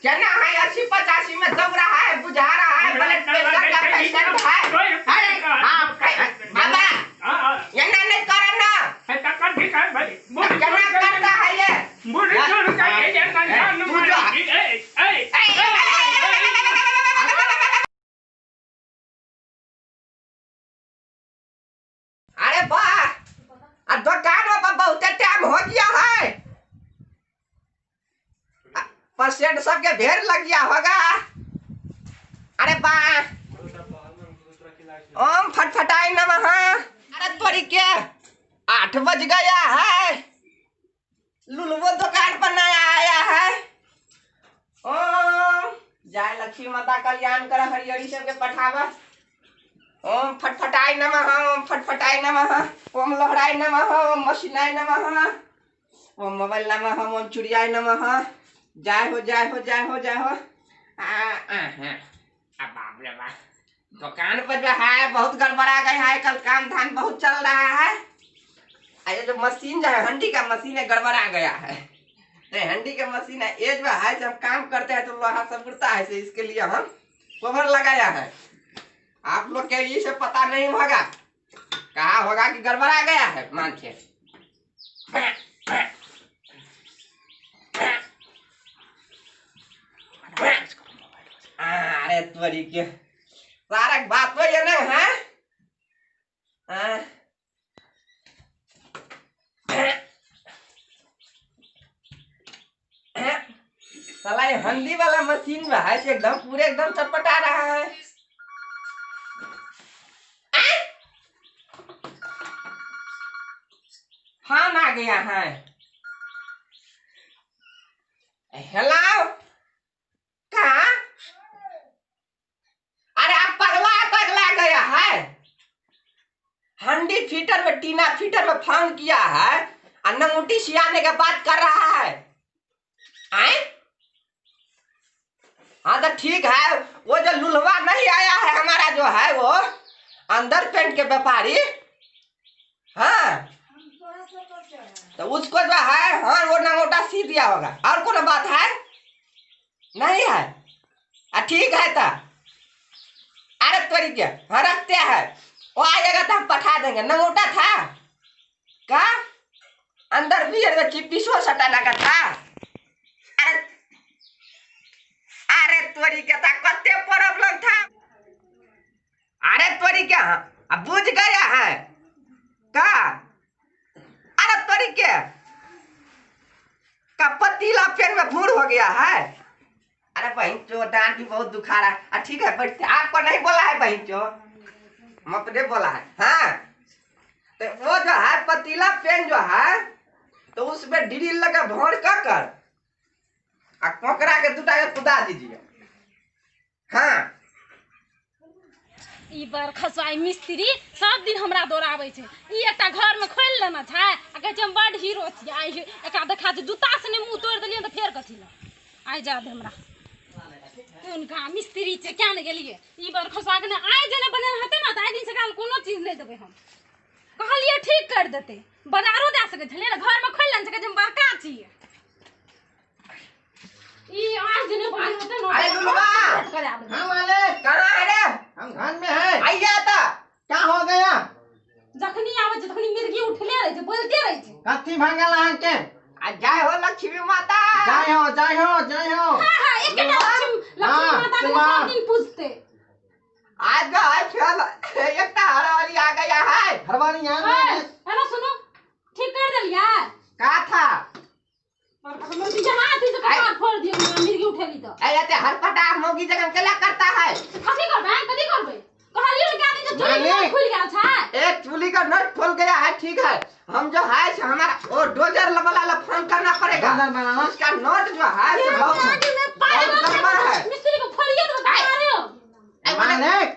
चना है 80-85 में दब रहा है, बुझा रहा है, ब्लड प्रेशर का पेशेंट है। अरे हाँ बाबा ये ना नहीं करना, चना करता है ये। अरे वाह, दुकान में बहुत टाइम हो गया है, पेशेंट सबके भेड़ लग गया होगा। अरे वाह, ओम फटफटाई नमः। अरे तोरी के 8 बज गया है, लुलुओ दुकान पर नया आया है। ओम जय लक्ष्मी माता कल्याण कर, हरिहरी सबके पठावा। ओम फटफटाई नमः, ओम फटफटाई नमः, ओम लहराई नमः, ओम मशीनाई नमः, ओम मोबाइल नमः, ओम चुड़ियाई नमः। जय हो जय हो जय हो जय हो। बाप रे बाप, दुकान पर जो है बहुत गड़बड़ा गया है, कल काम धाम बहुत चल रहा है। ये जो मशीन जो है हंडी का मशीन है, गड़बड़ा गया है। तो हंडी का मशीन है, ये जो है जब काम करते हैं तो लोहा सब उड़ता है, इसके लिए हम कवर लगाया है। आप लोग के ये सब पता नहीं होगा, कहा होगा कि गड़बड़ा गया है मान के। अरे तोरी के सारा बात तो ये ना है। साला ये हंडी वाला मशीन में है एकदम पूरे एकदम चटपटा रहा है। फोन आ गया है। हेलो, कहाँ? अरे आप पगला पगला गया है, हंडी फीटर में टीना फीटर में फोन किया है और नंगूटी सियाने का बात कर रहा है। आए? हाँ तो ठीक है, वो जो लुलवा नहीं आया है हमारा जो है वो अंदर पेंट के व्यापारी, हाँ तो उसको जो है हाँ वो नंगोटा सी दिया होगा। और कोनो बात है नहीं है? ठीक है तो अरे तोरी के हाँ रखते हैं, वो आएगा तो हम पठा देंगे। नंगोटा था का अंदर भी चिप्पीसो सटा लगा था। अरे अरे तोरी के था कत्ते प्रॉब्लम था। अरे तोरी के हाँ अब बुझ गया है का। अरे तोरी के का पतीला पेन में भूर हो गया है। अरे बहन चो डांट भी बहुत दुखा रहा है। ठीक है बैठते, आपको नहीं बोला है बहन चो, हम अपने बोला है। हाँ तो वो जो है पतीला पेन जो है तो उसमें ड्रिल लगा भोर कर कोकरा के दूटा के कुदा दीजिए। हाँ ई बार खसवाई मिस्त्री सब दिन हमरा दौड़ाबै छै, ई एकटा घर में खोलि लेने छै आ कहै छै हम बड हीरो छी। आइ एकरा देखा छै जूता से नहि मुँह तोड़ि देलियै तऽ फेर कथी लए आइ जा दे हमरा। कोन का मिस्त्री छै क्या ने गेलियै ई बार खसवा के आइ जे नहि बनेने हेतै ने तऽ आइ दिन से काल कोनो चीज नहि देबै हम। कहलियै ठीक कर देतै, बाजारो दए सकै छलियै ने, घर में खोलि लेने छै कहै छै हम बड़का छियै। ई आज जे नहि बनेने हेतै ने अरे लुलवा हाँ मालिक कहाँ है रे? हम घर में है। आइए तो क्या हो गया? जखनी आबै छै तखनी मिर्गी उठले रहै छै, बोलते रहै छै। कथी भांगल अहाँ के? आ जय हो लक्ष्मी माता। जय हो जय हो जय हो। हाँ हाँ एक लक्ष्मी लक्ष्मी माता के सब दिन पूजते। आज जो है खेल एकटा हरवाली आ गया है। हरवाली आ गया है ना? सुनो ठीक कर देलियै का था? हाथ से कपार फोड़ दियो मिर्गी उठेली तो। अरे ते हरपटा मोगी जगह केला करता है। कथी करबै कथी करबै? कहलियै ने क्या दिन चूली नट खुल गया छै। एक चूली का नट खुल गया है। ठीक है हम जो है हमारा वो डोजर वाला ला फोन करना पड़ेगा, उसका नट जो है बहुत गड़बड़ है। मिस्त्री को फोड़िए तो बता रहे हो। मालिक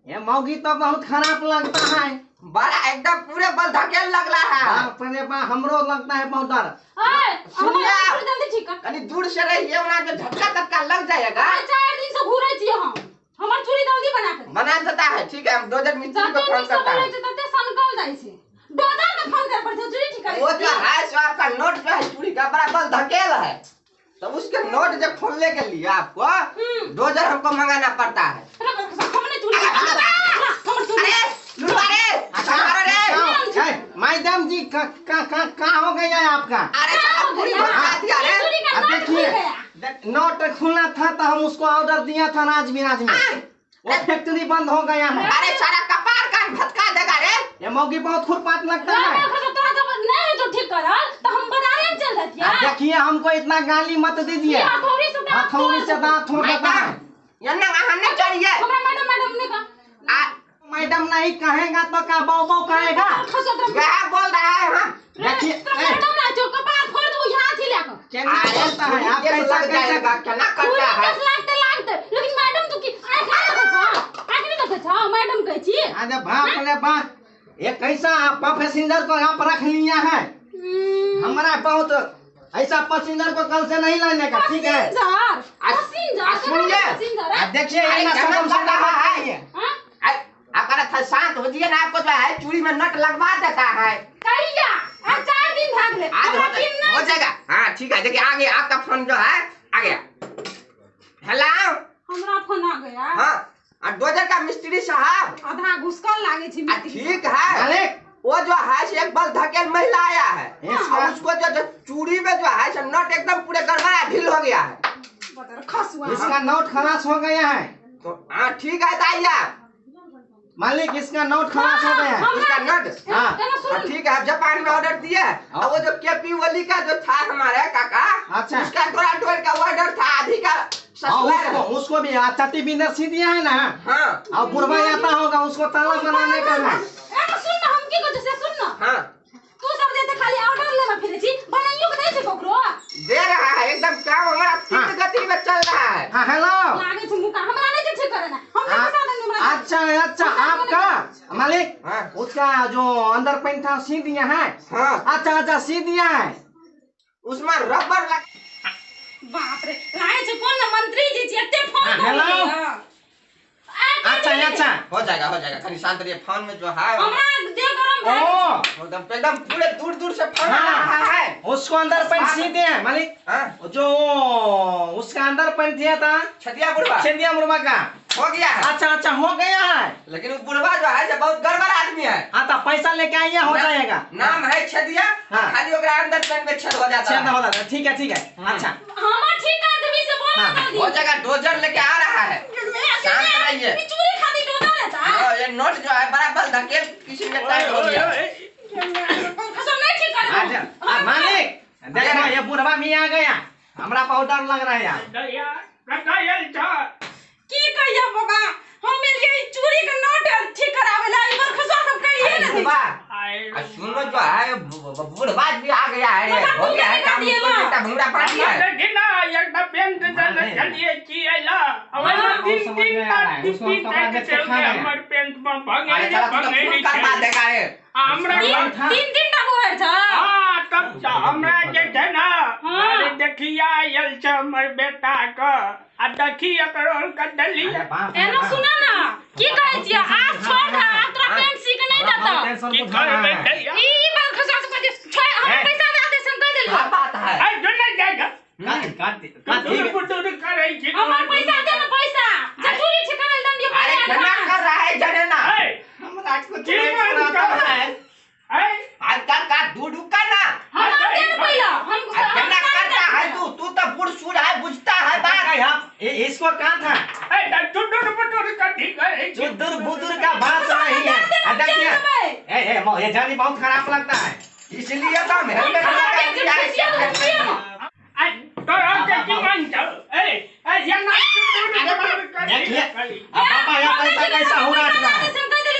ये मौगी तो बहुत खराब लगता है, बड़ा एकदम पूरे बल धकेल लग रहा है। बाप रे बाप हमरो लगता है बहुत डर। सुनिए कनी दूर से रहिए वरना जो झटका तटका लग जाएगा। 4 दिन से घूरै छी हम, हमर चूड़ी जल्दी बना के बना देता है। ठीक है हम डोजर मिस्त्री को फोन करता है। तते सनकल जाइ छै, डोजर के फोन कर पर छै चूड़ी ठीक करे। वो जो है सो आपका नोट जो है चूड़ी का बड़ा बल धकेल है। तो उसके नोट जब खोलने के लिए आपको डोजर हमको मंगाना पड़ता है। अरे मैडम जी का हो गया आपका? अरे पूरी देखिए नोट खुलना था तो हम उसको ऑर्डर दिया था राजविराज में, वो फैक्ट्री बंद हो गया है। अरे सारा कपार कान भटका देगा रे। ये मौगी बहुत खुरपात लगता है। नहीं तो ठीक कर तो हम बाजारे में चल जाती है। देखिए हमको इतना गाली मत दीजिए, हथौड़ी से दांत ठोक देता है। ये ना हमने चाहिए। हमरा मैडम मैडम ने कहा। मैडम नहीं कहेगा तो का बाऊ बाऊ कहेगा। क्या बोल रहा है? हम देखिए मैडम ना जो कपार फोड़ दो यहां थी लेकर। क्या बोलता है आप? कैसा कैसा क्या करता है? लागते लागते लेकिन मैडम तो की आंख नहीं देखै छ मैडम कहै छी। अरे बाप रे बाप, ये कैसा आप पैसेंजर को आप रख लिया है? हमारा बहुत ऐसा पैसेंजर को कल से नहीं लाने का, ठीक है? देखिए अगर शांत हो जाइए ना, आपको जो है चूड़ी में नट लगवा देता है। 4 दिन भाग ले हो जाएगा। हाँ ठीक है, देखिए आगे आपका फोन जो है आ गया। हेलो, हमरा फोन आ गया। हाँ, और डोजर का मिस्त्री साहब आधा घुसकल लागे छी। ठीक है, वो जो है एक बल धकेल महिला आया है और उसको जो चूड़ी में जो है नट एकदम पूरे गड़बड़ा ढील हो गया है। इसका नोट खलास हो गया है तो हाँ ठीक है ताइया मालिक, इसका नोट खलास हो गया है। इसका नोट हाँ ठीक है, जापान में ऑर्डर दिया। और वो जो केपी वली का जो था हमारे काका, अच्छा उसका डोरा डोर का ऑर्डर था आधी का। उसको भी चटी बिंदर सी दिया है ना। हाँ, और बुढ़वा आता होगा उसको ताला बनाने का है। सुन ना, हम की कहै से सुन ना। हाँ, तू सब देते खाली ऑर्डर लेना फिरे छी, बनाइयो के दै छै ककरो दे रहा है एकदम काम हमारा तीव्र गति में चल रहा है। हां हेलो, लागे छै मुका हमरा नहीं छै ठीक करे ना, हम नहीं पैसा देंगे हमरा। अच्छा अच्छा, आपका मालिक उसका जो अंदर पेंट था सी दिया है। हां अच्छा अच्छा सी दिया है, उसमें रबर लग। बाप रे, लागे छै कोन मंत्री जी छी एते फोन कर। हेलो अच्छा अच्छा, हो जाएगा हो जाएगा, खाली शांत रहिए। फोन में जो है हमरा दे गरम भए एकदम एकदम पूरे दूर दूर से फोन आ रहा है। उसको अंदर पेंट सी दिया है मालिक। हां जो उसका अंदर पेंट दिया था छतिया बुढ़वा, छतिया बुढ़वा का हो गया है। अच्छा अच्छा हो गया है, लेकिन वो बुढ़वा जो है बहुत गड़बड़ आदमी है। हाँ तो पैसा लेके आइए, हो जाएगा। नाम है छतिया, खाली ओकरा अंदर पेंट में छेद हो जाता है। छेद हो जाता है, ठीक है ठीक है। अच्छा हम ठीक कर देबी से बोल जल्दी हो जाएगा। डोजर लेके आ रहा है, शांत रहिए। चूड़ी खाली डोजर है हाँ, ये नोट जो है बराबर धकेल किसी ने टाइट हो गया। कसम नहीं ठीक कर। अच्छा मालिक देखो ये बुढ़वा भी आ गया, हमरा पाउडर लग रहा है यार। की कहिया बाबा, हम एलियै चूड़ी के नोट ठीक करावे ला, ई बरखसवा सब कहिए ने बुढ़वा। आ सुनो जो है बुढ़वा भी आ गया है रे, हो गया है काम, बेटा भंगड़ा पार्टी है। देखना एकटा पेंट दल चलिए की आइला अवल तीन तीन टा टिप्पी टाइट चल के हमर पेंट में भंगे भंगे करवा देगा रे। हमरा तीन तीन टा बोहर छ। हां तब हमरा जे छै ना अरे देखिया आयल छ हमर बेटा क, आ देखी एकरो के डली। एनो सुना ना की कहै छियै, आज छोड़ दे, आज तोरा पेंट सी के नहीं देतौ। की करबै दैया ई बार खसा से कह दे, छोड़ हम पैसा दे दे से कह देलियो। क्या बात है? आ जो नहीं जाएगा काट काट बुटुर करै छी। हमर पैसा दे ना पैसा, जे चूड़ी ठिकाना दम दियो। अरे क्या कर रहा है जाने ना, हमरा कुछ नहीं आता है। ए आज का दूध का ना हमरा दे ना पहिला, हम क्या करता है तू? तू तो बूढ़ सूढ़ है, बुझता है बात। इसको कहा था ए चुडुर बुटुर कथी करै छी? चुडुर बुटुर का बात नहीं है। देखिए ए ए ये जानी बहुत खराब लगता है, इसलिए तो हम हेलमेट लगा दिया है। आ तोरा के की मन छौ? ए ए ये ना चुडुर बुटुर कथी? देखिए पापा यहाँ पैसा कैसा हो रहा है?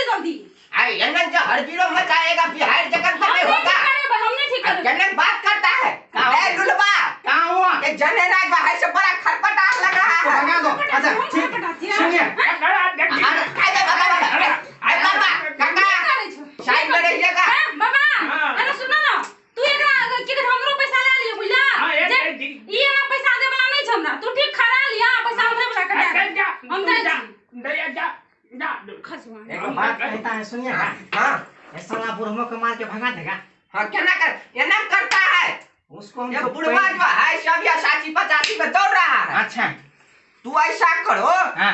जल्दी अरे यंगन जो हरबीरो मचाएगा बिहार जगन पर नहीं होगा। हमने ठीक कर जनन बात करता है। ए लुलवा कहां हुआ? ये जनेरा जो है से बड़ा खटपटा लग रहा है। भगा दो। अच्छा ठीक सुनिए, अरे बाबा अरे बाबा काका साइड में रहिएगा बाबा। अरे सुन ना तू एकरा की कहै हमरो पैसा ले लियो बुझला, ई हमरा पैसा दे वाला नहीं छ हमरा, तू ठीक खरा लिया पैसा हमरे वाला कटा जा, हम दे जा दे जा जा खसुआ। एक बात कहता है सुनिए। हां ऐसा ना बुढ़मो को मार के भगा देगा। हां क्या ना कर, ये ना करता है। उसको हम एक तो बुढ़वा जो है सब या साची पचासी में दौड़ रहा है। अच्छा तू ऐसा करो, हाँ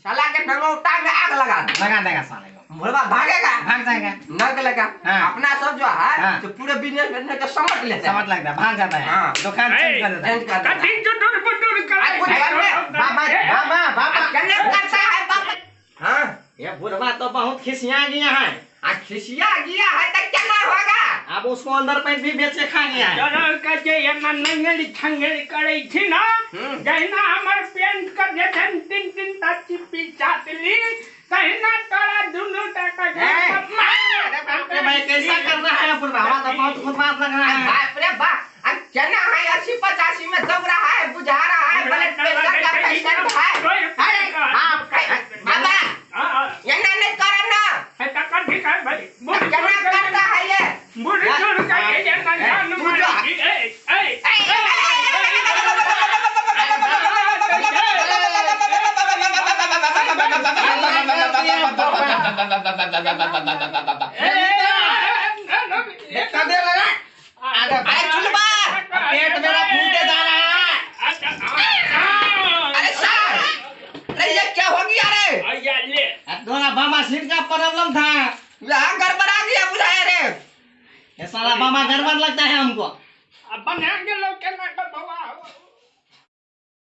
साला के नंगौटा में आग लगा दो। लगा देगा साले को, बुढ़वा भागेगा, भाग जाएगा, नग लगा। हाँ। अपना सब जो है हाँ। तो पूरे बिजनेस बिजनेस को समझ लेते हैं, समझ लगता है, भाग जाता है। हाँ। दुकान चेंज कर देता है। चेंज कर देता है। कथी चुटुर पुटुर आ, कुछ घर में बाबा बाबा बाबा क्या करता है बाबा? हाँ ये बुढ़वा तो बहुत खिसिया गया है। आ खिसिया गया है तो क्या ना होगा? अब उसको अंदर पैंट भी बेचे खा गया है। तोरा के जे एना नंगल छंगल करै छी ना, जहिना हमर पेंट के जे छन तीन तीन टा चिप्पी चाटली, तहिना तोरा दुनू टा के अरे बाप रे भाई, कैसा कर रहा है बुढ़वा? हमारा तो बहुत खुदबात लग रहा है। बाप रे बाप, अब क्या ना है 80-85 में दौड़ रहा है, बुझा रहा है, ब्लड प्रेशर का पेशेंट है। अरे आप बाबा ये ना नहीं करना, क्या ना करता है ये? अरे चुलबा, पेट मेरा फूटे जा रहा है। अरे सर, अरे ये क्या हो गया रे? दोनों बाबा सीट का प्रॉब्लम था, यहाँ गड़बड़ा गया बुझाया रे। ये साला बाबा गड़बड़ लगता है हमको।